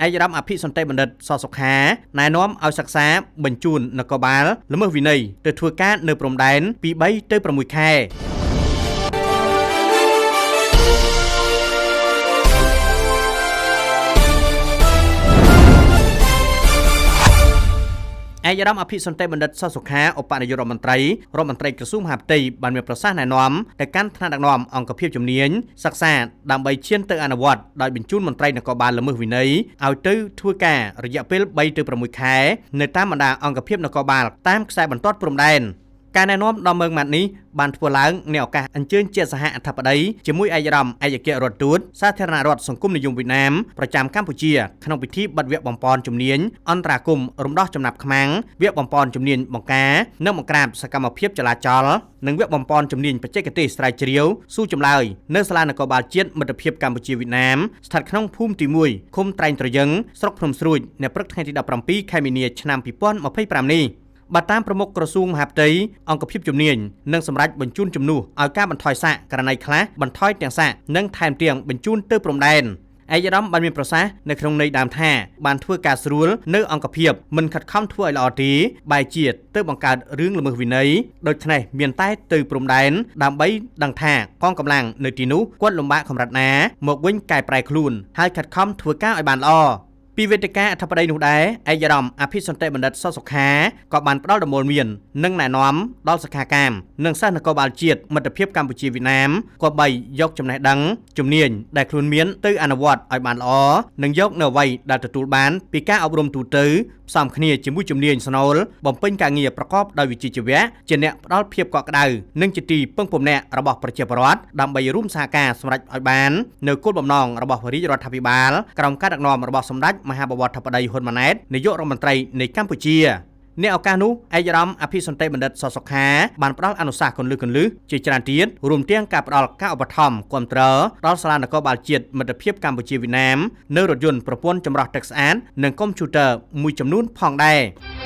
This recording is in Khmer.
ឯកឧត្តមអភិសន្តិបណ្ឌិតសសុខាណែនាំឲ្យសិក្សាបញ្ជូននគរបាលល្មើសវិន័យទៅធ្វើការនៅព្រំដែនពី3ទៅ6ខែ។ ឯកឧត្តមអភិសន្តិបណ្ឌិតសសុខាឧបនាយករដ្ឋមន្ត្រីរដ្ឋមន្ត្រីក្រសួងមហាផ្ទៃបានមានប្រសាសន៍ណែនាំទៅកាន់ថ្នាក់ដឹកនាំអង្គភាពជំនាញសិក្សាដើម្បីឈានទៅអនុវត្តដោយបញ្ជូនមន្ត្រីនគរបាលល្មើសវិន័យឲ្យទៅធ្វើការរយៈពេល3ទៅ6ខែនៅតាមបណ្ដាអង្គភាពនគរបាលតាមខ្សែបន្ទាត់ព្រំដែន។ ការណែនាំដ៏ម៉ឺងម៉ាត់នេះបានធ្វើឡើងនៅឱកាសអញ្ជើញជាសហអធិបតីជាមួយឯកឧត្តមឯកអគ្គរដ្ឋទូតសាធារណរដ្ឋសង្គមនិយមវៀតណាមប្រចាំកម្ពុជាក្នុងពិធីបិទវគ្គបំពន់ជំនាញអន្តរាគមន៍រំដោះចំណាប់ខ្មាំងវគ្គបំពន់ជំនាញបង្ការនិងបង្ក្រាបសកម្មភាពចលាចលនិងវគ្គបំពន់ជំនាញបច្ចេកទេសស្រាវជ្រាវស៊ូចម្លើយនៅសាលានគរបាលជាតិមិត្តភាពកម្ពុជាវៀតណាមស្ថិតក្នុងភូមិទី1ឃុំត្រែងត្រយឹងស្រុកភ្នំស្រួចនៅព្រឹកថ្ងៃទី17ខែមីនាឆ្នាំ2025នេះ។ បើតាមប្រមុខក្រសួងមហាផ្ទៃអង្គភាពជំនាញនឹងសម្រេចបញ្ជូនជំនួសឲ្យការបន្ថយសាកករណីខ្លះបន្ថយទាំងសាកនិងថែមទាំងបញ្ជូនទៅព្រំដែន។ ឯកឧត្តមបានមានប្រសាសន៍នៅក្នុងន័យដើមថាបានធ្វើការស្រួលនៅអង្គភាពមិនខិតខំធ្វើឲ្យល្អទេបែរជាទៅបង្កើតរឿងល្មើសវិន័យដូច្នេះមានតែទៅព្រំដែនដើម្បីដឹងថាកងកម្លាំងនៅទីនោះគាត់លំបាកកម្រិតណាមកវិញកែប្រែខ្លួនហើយខិតខំធ្វើការឲ្យបានល្អ។ ពីវេទិកាអធិបតីនោះដែរឯកឧត្តមអភិសន្តិបណ្ឌិតសសុខាក៏បានផ្ដល់ដំបូន្មាននិងណែនាំដល់សិក្ខាកាមនិងសិស្សនគរបាលជាតិមិត្តភាពកម្ពុជាវៀតណាមគប្បីយកចំណេះដឹងជំនាញដែលខ្លួនមានទៅអនុវត្តឲ្យបានល្អនិងយកនៅអ្វីដែលទទួលបានពីការអប់រំទូទៅផ្សំគ្នាជាមួយជំនាញស្នូលបំពេញការងារប្រកបដោយវិជ្ជាជីវៈជាអ្នកផ្ដល់ភាពកក់ក្ដៅនិងជាទីពឹងពំនាក់របស់ប្រជាពលរដ្ឋដើម្បីរួមសហការសម្រេចឲ្យបាននៅគោលបំណងរបស់រាជរដ្ឋាភិបាលក្រោមការដឹកនាំរបស់សម្ដេចមហាបវរធិបតីហ៊ុនម៉ាណែតនាយករដ្ឋមន្ត្រីនៃកម្ពុជា។ អ្នកឱកាសនោះឯកឧត្តមអភិសន្តិបណ្ឌិតសសុខាបានផ្ដល់អនុសាសន៍គន្លឹះជាច្រើនទៀតរួមទាំងការផ្ដល់ការឧបត្ថម្ភគាំទ្រដល់សាលានគរបាលជាតិមិត្តភាពកម្ពុជាវៀតណាមនៅរថយន្តប្រព័ន្ធចម្រោះទឹកស្អាតនិងកុំព្យូទ័រមួយចំនួនផងដែរ។